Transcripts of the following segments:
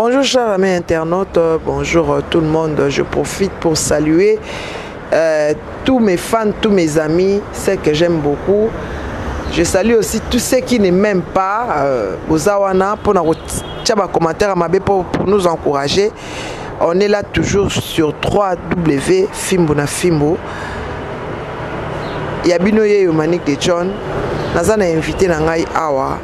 Bonjour chers amis internautes, bonjour tout le monde. Je profite pour saluer tous mes fans, tous mes amis, ceux que j'aime beaucoup. Je salue aussi tous ceux qui ne m'aiment pas, boza wana pour kotia ba commentaire mabe pour nous encourager. On est là toujours sur 3W Fimbu na Fimbu. Ya bino yeyo Manick de John. Naza na invité na ngai awa.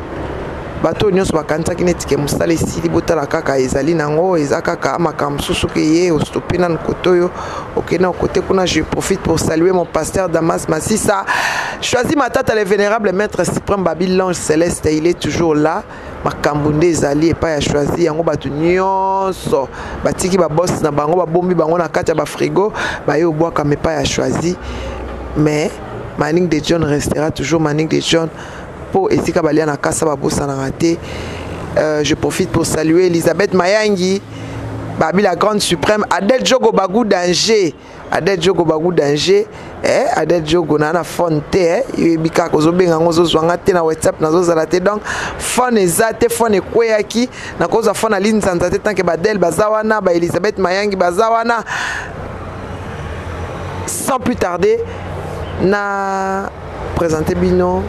Bato nyonso bakanisaki neti ke mosala esili, botala kaka ezali nango, eza kaka makambo mosusu ke ye ostope nanu kote oyo, okende na kote kuna. Je profite pour saluer mon pasteur Damas Massissa, Choisi Matata, le vénérable maître suprême Babi l'ange céleste, il est toujours là. Makambo nde ezali epai ya Choisi yango, bato nyonso batiki baboss na bango, babombi bango na kati ya bafrigo, baye obwakama epai ya Choisi. Mais Manick de John restera toujours Manick de John, po esika balia na kasa babosanaka te. Je profite pour saluer Elisabeth Mayangi Babi, la grande suprême, Adèle Jogo Bagou danger, Adèle Jogo Bagou danger, eh, Adèle Jogo na na phone te, eh, yoyebi kaka ozobenga yango, ozozwanga te na WhatsApp, nazozala te. Donc phone eza te, phone ekweyaki, nakozwa phone alinzanza te tant que badele baza wana, ba Elisabeth Mayangi baza wana. Sans plus tarder, na présenter bino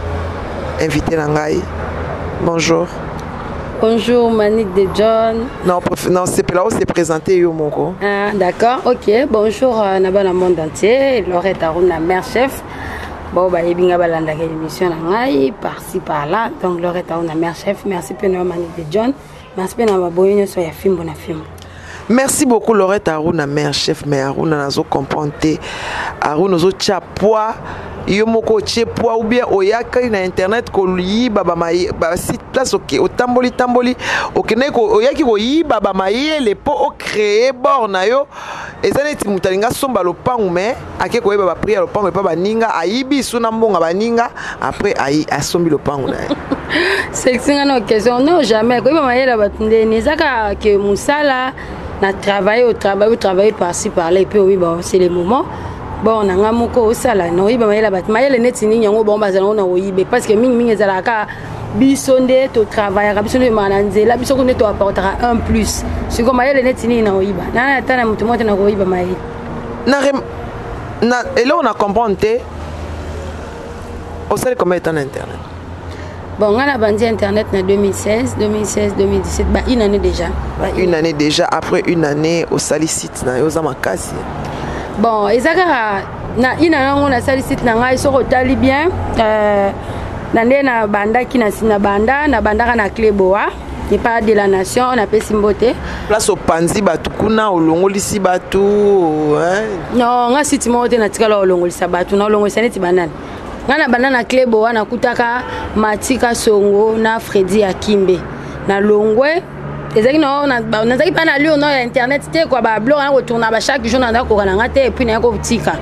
invité na ngai. Bonjour. Bonjour Manick de John. Non, non, c'est là où c'est présenté yo moko. Ah, d'accord, ok. Bonjour na bana monde entier. Laurette Aruna, mère chef. Bon, bah, ebinga balandaka émission na ngai, par-ci par-là. Donc Laurette Aruna, mère chef. Merci pe na Manick de John. Merci pe na baboyi nyonso ya Fimbu na Fimbu. Merci beaucoup Laurette Aruna, mère chef. Mais Aruna, nazo comprendre te. Aruna ozotia poids, yo moko otie poids ou bien oyaki na internet koyiba basite place otamboli tamboli, okendaki oyaki koyiba bamayele mpo ocréer bord na yo? Eza neti moto alingi asomba lopangu, mais ake koyeba baprix ya lopango epa baninga, ayibi su na mbongo baninga, après asombi lopangu na ye. Sexy nga na question. Non, jamais koyeba mayele ya bato. Ndeni eza kaka ke mosala na travailler, otravaille, otravaille par-ci par-là et puis oui, bon, c'est le moment. Bon, na nga moko osala na oyeba mayele ya bato, mayele neti nini yango bango bazala ngo na koyibe? Parce que mingimingi ezalaka biso nde totravaillaka, biso nde tomaka na nzela, biso nde toapportaka un plus. Sikoyo mayele neti nini na koyiba? Nana ata na moto moko te na koyiba mayele. Na eloko na comprendre te, osali combien de temps na internet? Bon, nga na bandi internet na 2016, 2016, 2017, ba une année déjà. Ba une année déjà. Après une année osali site na yo, oza makasi. Bon, eza kaka na une année yango nasali site na ngai. Soki otali bien, na nde nabandaki na banda, nabandaka na Clé Boa epa de la nation, napesi mbote. Place opanzi bato kuna, olongolisi bato, hein? Non, nga site moko te natikala olongolisa bato. Naolongolisa neti banani? Ngai na banda na Clé Boa, nakutaka Matika Songo na Fredi Akimbe. Na longwe ezalaki nazalaki mpa na lio no ya internet te kua bablog na kotourna ba chaque jour, naza koka na nga te. Et puis naye kotika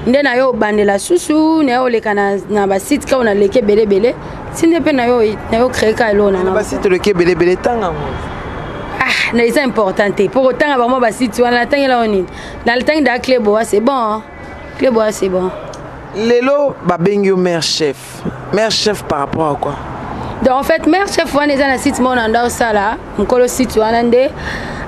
nde na yo obandela susu, na yo oleka na basite kaka naleki ebele ebele, ti nde mpe na yo créer ka eloko na nga. Basite oleki ebele ebele, tanga ngo. Ah, na eza important te mpo kotanga bango basite wana. Natangela yo nini? Natangi daa Clé Boa, c'est bon, hein? Clé Boa, c'est bon. Lelo babengi yo mère chef. Mère chef par rapport à quoi? Donc en fait, mère chef wana eza na site moko na nda osala. Mokolo site wana nde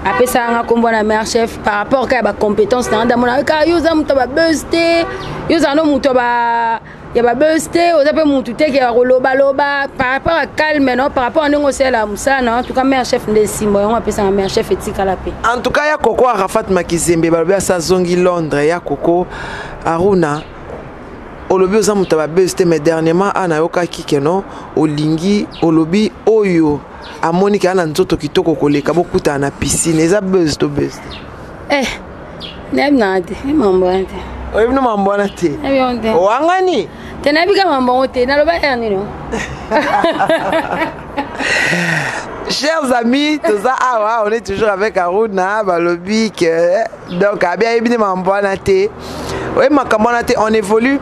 apesaka nga nkombo na mère chef par rapport kaka ya bacompétence na nga. Ndamona kaka yo oza moto ya babuzz te, yo ozala no moto ya babuzz te, oza mpe motu te ke ya kolobaloba, par rapport à calme no, par rapport à ndenge osalela mosala na. En tout cas, mère chef nde esimba yango, apesaka mère chef, etikala mpe. En tout cas, ya koko Arafat Makizembe balobi asa azongi Londres. Ya koko Aruna, olobi oza moto ya babuzz te, mais dernièrement a nayokaki keno olingi, olobi oyo amoni ke na nzoto kitoko koleka, bokutana na piscine. Eza buzz to buzz te? Eh, nayebi nanga te mambo wana te. Oyebi no mambo wana te? Nayebi yango te. Owangani? Te, nayebi ka mambo yango te. Naloba ya nini? Chers amis, toza awa, on est toujours avec Aruna. Balobi que donc abi ayebi nde makambo wana te, oyebi makambo wana te. On évolue.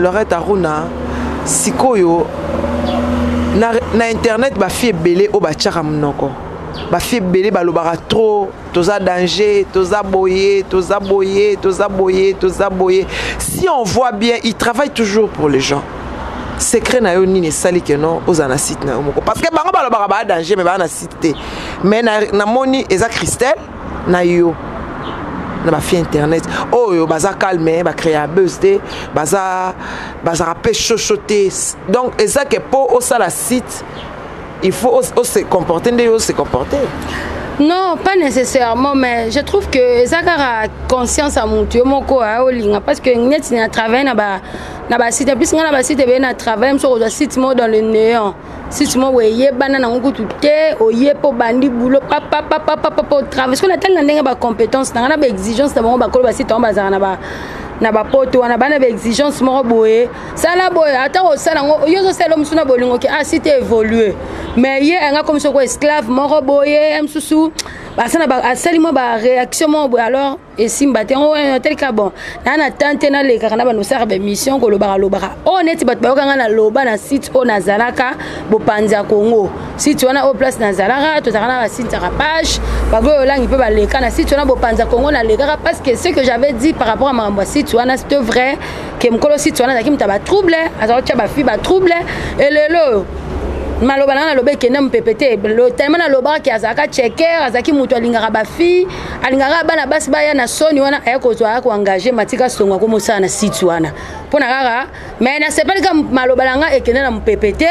Lorette Aruna, sikoyo na internet bafille ebele oyo batiaka monoko, bafille ebele balobaka trop: toza danger, toza boye, toza boye, toza boye, toza boye. Si on voit bien, il travaille toujours pour les gens. Secret na yo nini esali ke non ozala na site na yo moko? Parce que bango balobaka baa danger, mais baa na site te. Mais namoni eza Christelle na yo na bafille internet oyo baza calme, bacréa buzz te, baza bazalaka mpe shosho te. Donc eza ke mpo osala site, il faut ose comporter nde yo ose comporter? Non, pas nécessairement, mais je trouve que eza kaka conscience ya motu yo moko olinga, parce que neti na travaille na basite, plus nga na basite ebele na travaille mosu, okozwa site moko dans le néant, site moko eyebana nango kutu te, oye mpo bandi boulot papapapapapa, otravaille. Soki natali na ndenge bacompétence na nga na baexigence na bango, bakolo basite yango bazalaka na bapoto wana, bana baexigence moko boye, sala boye, ata kosala yango yo ozosala mosusu na bolingo ke ah, site évolue, mais ye anga komi soko esclave moko boye, mosusu asali mwa baréaction moko boye, alors esimba te. Yango telika bon, naa na tan te, nalekaka na bando osalaka baémission, kolobaka lobaka oyo neti bato bayokanga naloba na site oyo nazalaka, Bopanzi ya Congo, site wana oyo place nazalaka, tozalaka na basite ya page bagoyo olangi mpe baleka na site wana Bopanzi ya Congo. Nalekaka parce que ce que j'avais dit par rapport à makambo ya site wana, c'était vrai ke mokolo site wana azalaki moto ya batrouble, azalaki kotia bafille batrouble. Elelo maloba na nga naloba ekende mopepe te, tellement nalobaka ke azalaka checker, azalaki moto alingaka bafille, alingaka bana basi baya na soni wana, aya kozwa, aya koengage Matika Songo, akomosala na site wana mpo na kaka. Mais nasepeli ka maloba na nga ekende na mopepe te,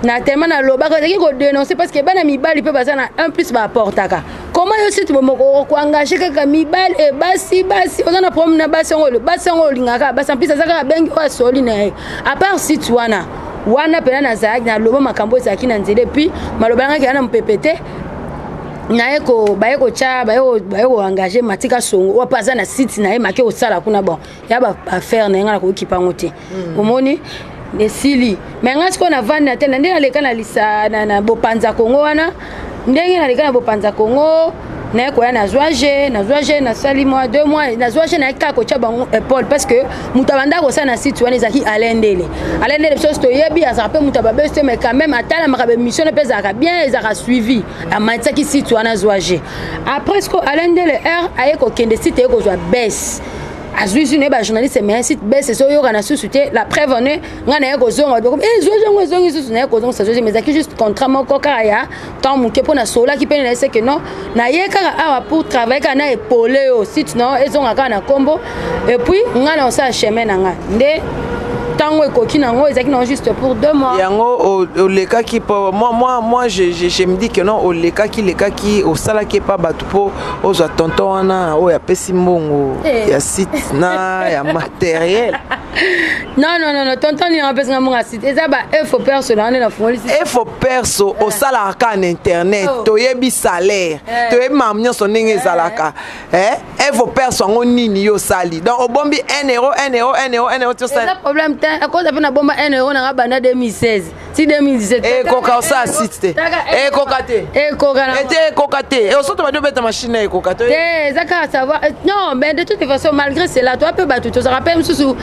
na tellement nalobaka, ezalaki kodénonce, parce que bana mibali mpe baza na un plus baaportaka. Comment yo site bomoko okoengage kaka mibali e basi? Basi oza na problème na basi yango, basi yango olingaka basi, en plus aza kaka bengi oyo asoli na ye. À part site wana, wana mpena nazalaki naloba makambo ezalaki na nzela, et puis maloba nangaki ya na mopepe te. Naye ko baye kotya, baye koengage Matika Songo oyo mpe aza na site na ye, make kosala kuna. Bon, ya baaffaire na ye, ngai nakokipa yango te. Omoni esili. Mais ngai sikoyo navandi na te na ndenge naleka na lisa na Bopanza Kongo wana, ndenge naleka na Bopanza Kongo, naye koya, nazwa je nasali mwa 2 mois, nazwa je, nayaki kaka kotya bango épaule, parce que moto abanda kosala na site wana ezalaki Alain Ndele. Alain Ndele, biso toyebi, azalaka mpe moto ababesi te, mais quand même atalamaka baémission mpe ezalaka bien, ezalaka suivi. Amatisaki site wana, azwa je. Après siko Alain Ndele r aye kokende, site aye kozwa bese, azwi zwi naye bajournaliste, mais site bese ezoyoka na susu te. La preuve en est, ngai naye kozonga, ezwi yango, ezongi susu, naye kozongisa zwi, mais ezalaki juste contrat moko kaka ya temps moke, mpo nasolaki mpe na ye que non, naye kaka awa pour travailler kaka na épaule oyo site no ezonga kaka na nkombo, et puis ngai na osala chemin na ngai nde ntango ekoki nango, ezalaki nango juste pour 2 mois. Yango olekaki po moi je me dis que non, olekaki lekaki, osalaki epa bato mpo ozwa tonton wana oyo apesi mbongo ya site na ya matériel. Non, non, non, non, tonton nini apesinga mbongo ya site? Eza ba effort perso na wana nafungoli. Effort perso, osalaka kaka na internet. Toyebi salaire, toyebi makambo nyonso ndenge ezalaka. Effort perso yango nini yo osali? Donc obombi 1 euro, 1 euro, 1 euro, 1 euro. Eza problème te, akoza mpe nabomba 1 euro nanga banda 2016 ti 2017. Ekoka osala site te, ekoka te. Ekoka. Ete ekoka te, osoto badi obeta machine na ekoka te. Te, eza kaka savoir. Non, mais de toute façon, malgré cela, toa mpe bato tozalaka mpe mosusu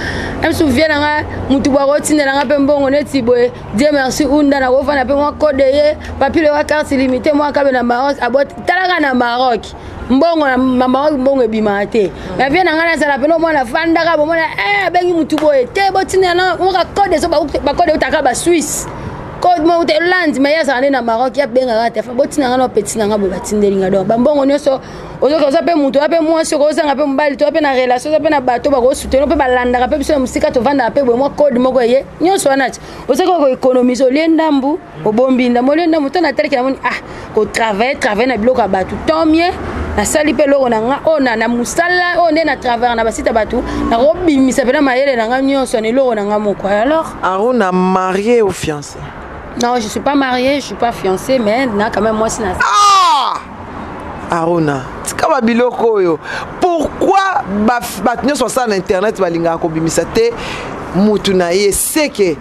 mosusu vie nanga, motu bwaka otindelanga mpe mbongo neti boye, Dieu merci, unda nakofanda mpe mwa code ye papile wa carte limité mwa kabe na Maroc abot talaka na Maroc mbongo na Maroc, mbongo ebimaka te. Mais vie na ngai nazala pene, omwana afandaka bomona abengi mutu boye te, botindela moka code, so bacode eutaka Basuisse, code moko te Hollande, mais ye azala nde na Maroc, ye abengaka te, botinda nga na opeti na nga boye, batindeli nga. Donc bambongo nyonso ozoki, oza mpe motu, oza mpe mwasi, okozanga mpe mobali, toza mpe na relation, oza mpe na bato bakosoutenir mpe balandaka mpe biso na mosika, tovandaka mpe boye, mwa code moko eye nyonso wana ti ozaki koéconomise, olie ndambu, obombi ndambu, olie ndambu to natalaki, namoni ah, kotravaille travaille na biloko ya bato, tant mieux, nasali mpe eloko na nga oyo na mosala oyo nde na travaille na basite ya bato, nakobimisa mpena mayele na nga nyonso na eloko na nga moko. Alors Aruna, marié ou fiancé? Non, je suis pas mariée, je suis pas fiancée, mais na quand même mwasi na. Ah, Aruna, tika babiloko oyo. Pourquoi bato nyonso basala na internet balingaka kobimisa te mutu na ye seke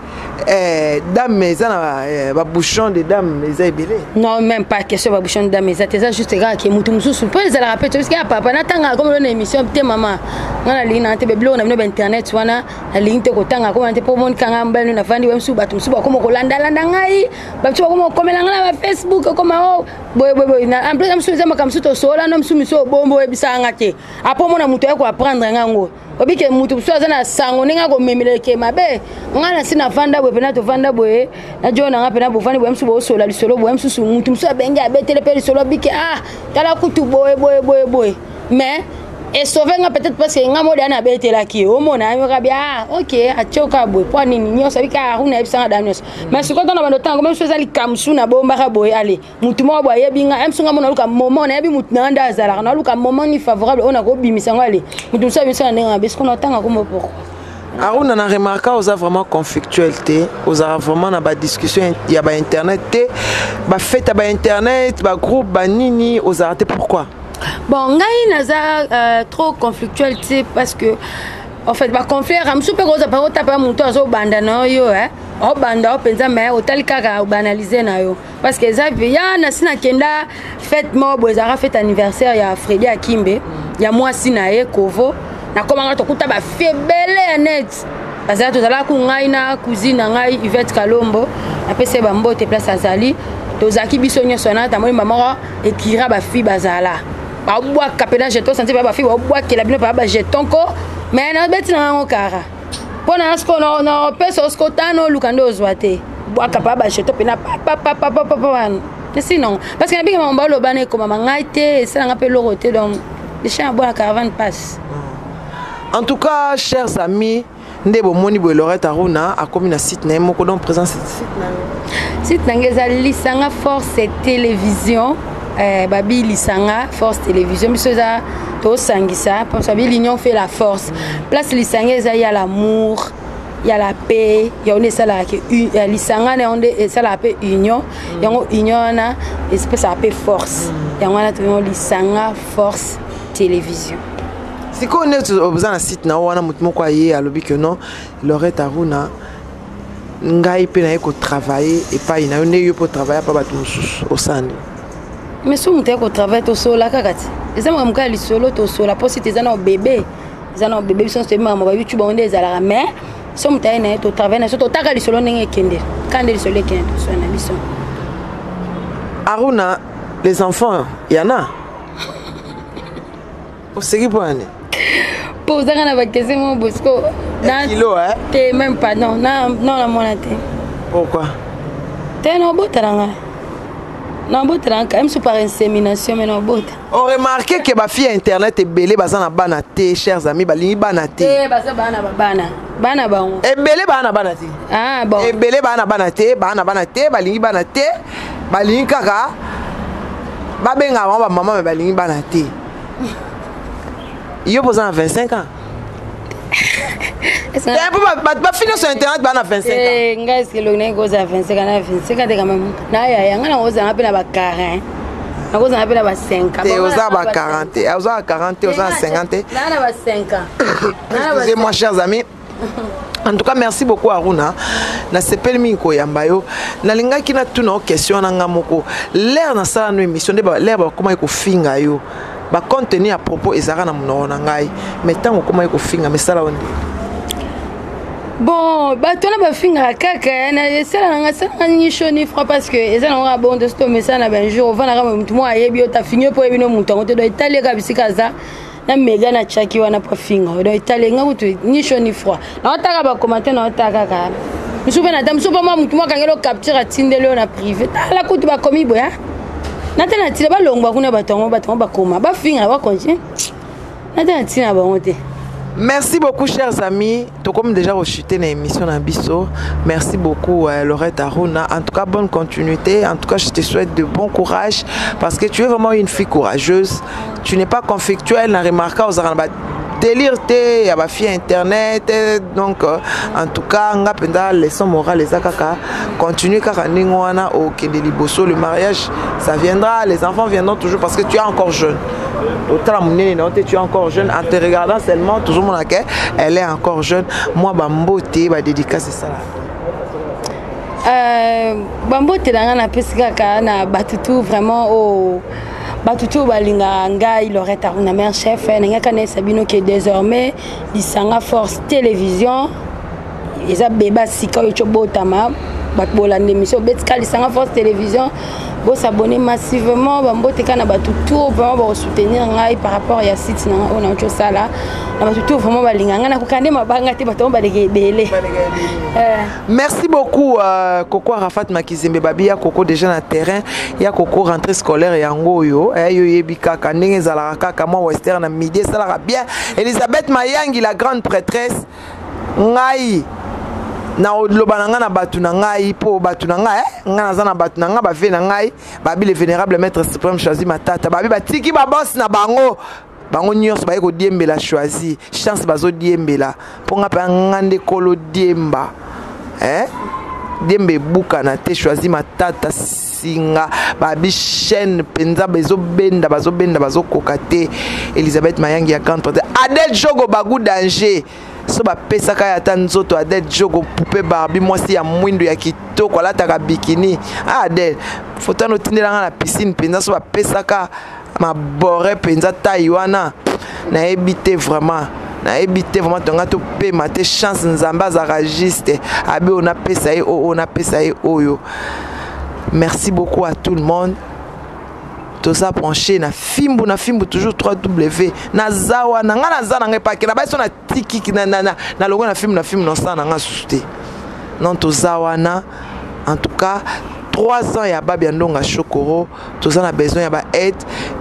dame eza na babouchon de dame eza ebele? Non, même pas question babouchon de dame eza te, eza juste kaka ke mutu mosusu mpo ezalaka mpe tobiski ya papa natangaka komo na émission te. Mama, nga nalingi nanga te bebiloko na bino bainternet wana, nalingi te kotanga koma te, mpo monikanga mbali navandi we mosusu, bato mosusu bakoma kolandalanda ngai, bato bakoma kokomela ngai na bafacebook, okoma o boye boye boye. En plus mosusu eza makambo mosusu tosola no mosusu misu obombo oyebisaka nga te, apo omona moto aye koapprendre nga ngo, obike motu mosusu aza na sango ndenge akomemeleke mabe. Ngai na si navanda boye. boye mpena tovanda boye na jo na nga mpena bovandi boye, mosusu bosola lisolo boye, mosusu mutu mosusu abenge abetele mpe lisolo bike, ah, tala kutu boye boye boye boye. Mais esauve nga peut-être parce que nga moda nabetelaki, omona ayoka bi, ah ok, atioka boye mpo nini nyonso abiki Aruna ayebisanga da nyonso. Mais sikoyo ntango bando ntango mosusu eza likambo mosusu nabombaka boye, ale mutu moko boye ayebi nga mosusu, nga mo naluka moment, nayebi mutu na nga nde azalaka, naluka moment ni favorable oyo nakobimisa yango. Ale mutu mosusu abimisa na ndenge mabe, sikoyo natanga kombo, pourquoi? Aruna, na remarka oza vraiment conflictuel te, ozalaka vraiment na badiscussion ya bainternet te, bafete ya bainternet, bagroupe banini, ozalaka te, pourquoi? Bon, ngai naza trop conflictuel te, parce que en fait baconflit yaka mosusu mpe koza pa otapa motu azobanda na yo, obanda o mpenza, mais otali kaka obanalize na yo, parce que eza ya nasi nakenda fête moko boye, ezalaka fête anniversaire ya Fredi Akimbe, ya mwasi na ye Kovo. Nakomanga tokuta bafie ebele ya net bazala, tozalaka ku ngai na cousine na ngai Ivete Kalombo, napesi ye bambote place azali. Tozalaki biso nyonso wana, tamoni mama ekira bafille bazala babwaka mpena jeton santi, ba bafille babwakela bino mpa bajeton ko, mais nabeti na yango kara mpo na siko napesa osiko tano oluka nde ozwa te, bwaka mpa bajeton mpena papapapapapa wana esi nango, parce que nabiki makambo baloba na ekomama ngai te, esalanga mpe eloko te. Donc le chien aboie, la caravane passe. En tout cas, chers amis, nde bomoni boye, Lorette Aruna akomi na site na ye moko. Donc présence site na yo? Site na ngai eza Lisanga Force Télévision. Babi Lisanga Force Télévision, biso eza tosangisa, babi l'union fait la force. Place Lisanga eza ya l'amour, ya la paix, yango nde esalaka lisanga na yango, nde esalaka mpe union yango, union wana epesaka mpe force. Yango wana tobengo Lisanga Force Télévision. Sikoyo nde oza na site na yo wana, motu moko aye alobi ke non, Lorette Aruna, ngai mpe naye kotravaille epai na yo, nde yo mpo travaille mpa bato mosusu, osala nde? Mais so moto aye kotravaille, tosola kaka ti eza makambo kaka lisolo, tosola mpo site eza na obebe, eza na obebe. Biso nyonso toyebi makambo ba YouTube yango nde ezalaka. Mais so moto aye na ye totravaille na so, totaka lisolo ndenge ekende, kaka nde lisolo ekende, tosola na biso. Aruna, les enfants yana oseki mpo nani? Mpo ozanga na bakese mo bosco. Kilo eh? Te, même pas, non, non, namona te. Pourquoi? Te, naobota na ngai, naobota na ngai mosu par insémination, mais naobota. On remarque ke bafille ya internet ebele baza na bana te. Chers amis, balingi bana te. Te, baza bana, babana bana bango. Ebele baa na bana te. Ah, bon. Ebele baa na bana te, baa na bana te, balingi bana te, balingi kaka babengaka bango bamama, me balingi bana te. Yo mpo oza na 25 ans te, mpo bato bafille nyonso ya internet baa na 25 ans. Eh, ngai eske elongi ngai kozala 25 ans? Na 25 ans te quand même, nayaya ngai nakozala mpe na ba 40, nakozala mpe na ba 5 ans. Te, oza ba 40 te, oza ba 40 te, oza na 50 te. Naa na ba 5 ans. Excusez-moi, chers amis. En tout cas, merci beaucoup Aruna, nasepeli mingi koyamba yo. Nalingaki natuna yo question na nga moko. Lere nasala no émission nde lere bakomaki kofinga yo, bacontenu ya propos ezalaka na monoko na ngai, mais ntango okomaki kofinga, mesala yo nde? Bon, bato wana bafingaka kaka, na esala nanga, esalanga ni chaud ni froid, parce que eza nango kaka bongo. Tosi tomesala na bainjour, ovandaka motu moko ayebi yo, tafingi yo mpo oyebi no motu yango te. Donc etali eka bisika aza na mega na tiaki wana mpo afinga. Donc etali nga kutu ni chaud ni froid. Naotaka bacommentaire, naotaka kaka mosusu mpe nata mosusu mpo mwa motu moko akangeli ocapture, atindeli oyo na privé, tala kutu bakomi boye nata na ntina balongwa kuna. Bato yango, bato yango bakoma bafinga, bacontinue, nata na ntina bango te. Merci beaucoup, chers amis. Comme déjà rechuté dans l'émission na biso. Merci beaucoup, Laurette Aruna. En tout cas, bonne continuité. En tout cas, je te souhaite de bon courage parce que tu es vraiment une fille courageuse. Tu n'es pas conflictuelle, na remarqué aux délire te ya bafille internet. Donc en tout cas, nga mpenza leçon morale eza kaka continue kaka ndenge wana, okende liboso. Le mariage, ça viendra, les enfants viendront toujours, parce que tu es encore jeune. Otala monene na yo te, tu es encore jeune. En te regardant seulement, toujours monake elle est encore jeune. Moi, bambote, badédicace esala. Bambote na ngai napesi kaka na bato tu vraiment oyo, bato tu balingaka ngai Lorette Aruna, mère chef. Nangaka nayesa bino ke désormais Lisanga Force Télévision eza beba sika oyo tobotama. Bato bolanda émission obetika Lisanga Force Télévision, bosabonner massivement. Bambote kaka na bato tout vraiment bakosoutenir ngai par rapport ya site na ngai oyo nauti osala, na bato tout vraiment balinga ngai. Nakoka nde mabanga te, bato yango baleka ebele. Merci beaucoup, Koko Arafat Makizembe. Babi ya Koko déjà na terrain ya Koko, rentrée scolaire yango oyo, yo yebi kaka ndenge ezalaka, kaka mwa western na midi esalaka bien. Elisabeth Mayangi, la grande prêtresse, ngai na oloba na ngai na bato na ngai, mpo bato na ngai, ngai naza na bato na ngai, bave na ngai. Babi le vénérable maître suprême Choisi Matata, babi batiki baboss na bango, bango nyonso baye kodiembela Choisi Chance, bazodiembela mpo nga mpe nga nde kolo diemba, eh? Diemba ebukana te. Choisi Matata singa, babi chaîne mpenza bazobenda, bazobenda, bazokoka te. Elisabeth Mayangi ya grande porte, Adel Jogo, bagu danger so bapesaka ye ata nzoto. Adel Jogo, poupée Barbie, mwasi ya mwindu ya kitoko, alataka bikini. Ah, Adel, foto wana otindelanga na piscine mpenza, so bapesaka mabore mpenza tai wana, nayebi te vraiment, nayebi te vraiment. Tonga topema te. Chance, Nzambe azalaka juste, abe oyo napesa ye, oyo napesa ye oyo. Merci beaucoup à tout le monde. Toza branché na Fimbu na Fimbu, toujours 3W. Naza wana, ngai naza na ngai pake na baiso na tiki na longo na Fimbu na Fimbu, nasala na ngai susu te. Non, toza wana. En tout cas, 3 ans ya Babia Ndonga Chokoro, toza na besoin ya baaide.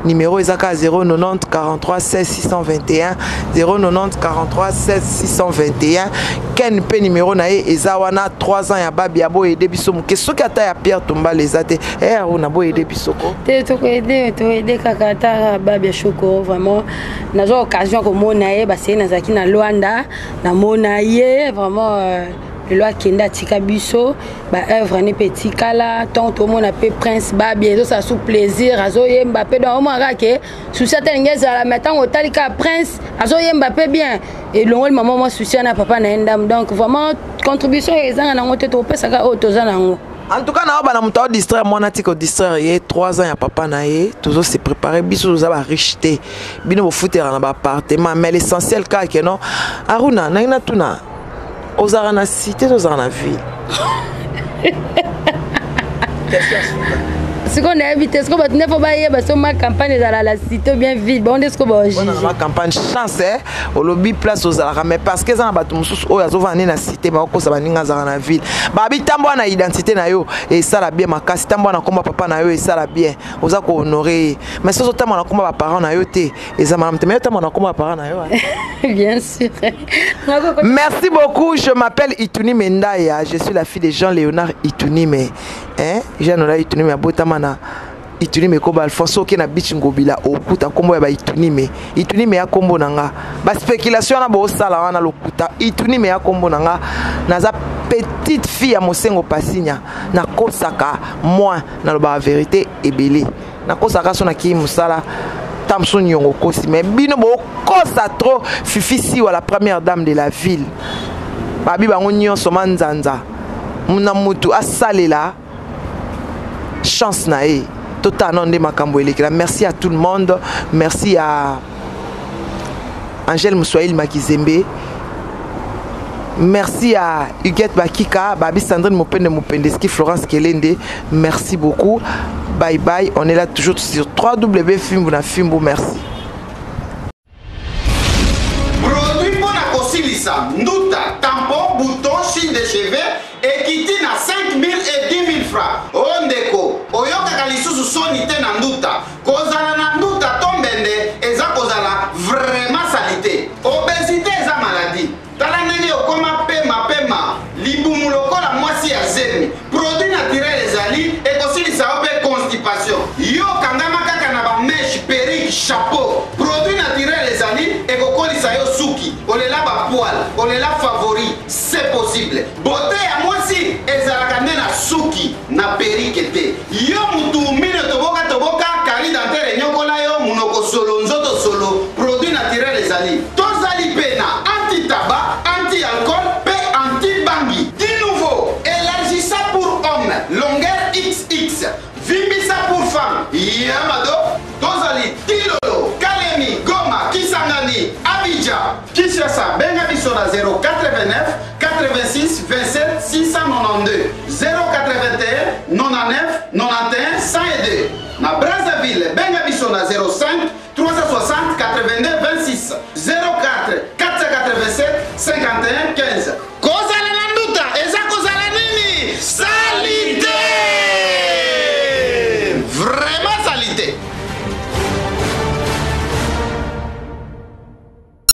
Numéro eza kaka 090 43 16 621, 090 43 16 621. Ken mpe numéro na ye eza wana. 3 ans ya Babia, boyede biso moke, soki ata ya Pierre Tombale eza te, Aruna, boyede biso ko. Te, tokoyede, toyede kaka ata Babia Chokoro. Vraiment nazwa occasion ya komona ye, baseye nazalaki na Lwanda, namona ye vraiment. Lelo akende, atika biso baœuvre ne mpe etikala. Ntongo tomona mpe Prince Babia, ezosala su plaisir, azoyemba mpe. Donc omona kaka ke susi ata elingi ezala, mais ntango otali kaka Prince azoyemba mpe bien, elongoli mama mwa susi wana, papa na ye ndamu. Donc vraiment contribution ezanga nango te, tokopesaka oyo toza nango. En tout cas, na bana, moto aodistraire mwana, tika odistraire ye. 3 ans ya papa na ye, tozo se préparer. Biso toza bariche te, bino bofutela na baappartement, mais l'essentiel kaka ke non. Aruna, nangi natuna, ozalaka na cité to ozalaka na ville? Sikoyo nayebi te. Sikoyo bato nde fo bayeba so ma campagne ezala la cité bien ville, bango nde sikoyo baojuge. Ma campagne Chance, olobi place ozalaka, mais parce que eza na bato mosusu oyo azovanda nde na cité, bakokosa baninga azalaka na ville. Babi ntambo wana, identité na yo esala bien makasi. Ntambo wana, komba papa na yo esala bien, oza kohonorer ye. Mais soki ozotambola na komba baparent na yo te, eza malamu te. Mais yo tambola na komba baparent na yo. Bien sûr. Merci beaucoup. Je m'appelle Ituni Mendaya, je suis la fille de Jean-Léonard Itunime, hein? Jean-Léonard Itunime abotama na Itunime koba Alphonse. Oke na beach Ngobila, okuta nkombo ya baItunime. Itunime ya nkombo na nga. Baspéculation wana boosala wana, lokuta. Itunime ya nkombo na nga. Naza petite fille ya Mosengo Pasinya. Nakosaka moins, nalobaka vérité ebele. Nakosaka so nakei mosala, ta mosusu niongo okosi, mais bino bokosa trop. Fifi Siwa, la première dame de la ville, babi bango nyonso manzanza na mutu asalela chance na ye. Totala nano nde makambo elekela. Merci à tout le monde. Merci à Angèle Mouswahili Makizembe, merci à Huguette Bakika, Babi Sandrine Mopende Mopendeski, Florence Kelende. Merci beaucoup. Bye bye. On est là toujours sur 3W Fimbu na Fimbu. Merci. Produit mpo na kosilisa nduta, tampon, bouton, chine de cheveux ekiti na 5000 et 10 000 francs. O ndeko, oyokaka lisusu soni te na nduta. Kozala na nduta to mbende eza kozala vraiment salite. Obésité eza maladie. Tala ndenge okoma pema pema, libumu lokola mwasi ya zemi. Produit naturel ezali, ekosilisa yo mpe constipation. Yo kangama kaka na bamèche, perruque, chapeau. Produit naturel ezali, ekokolisa yo suki. Olela bapoil, olela favori, c'est possible. Beauté ya mwasi ezalaka nde na suki, na perruque te. Yo mutu mino toboka toboka, carie dentaire enyokola yo, munoko solo, nzoto solo, produit naturel ezali. Tozali mpe na anti tabac, anti alcool mpe anti bangi. Du nouveau, élargissa pour homme, longueur XX, vimbisa pour femme, yamado. Tozali Tilolo, Kalemi, Goma, Kisangani, Abidjan, Kinshasa. Benga biso na 089. 086 27 692 081 99 91 102. Na Brazzaville, benga biso na 05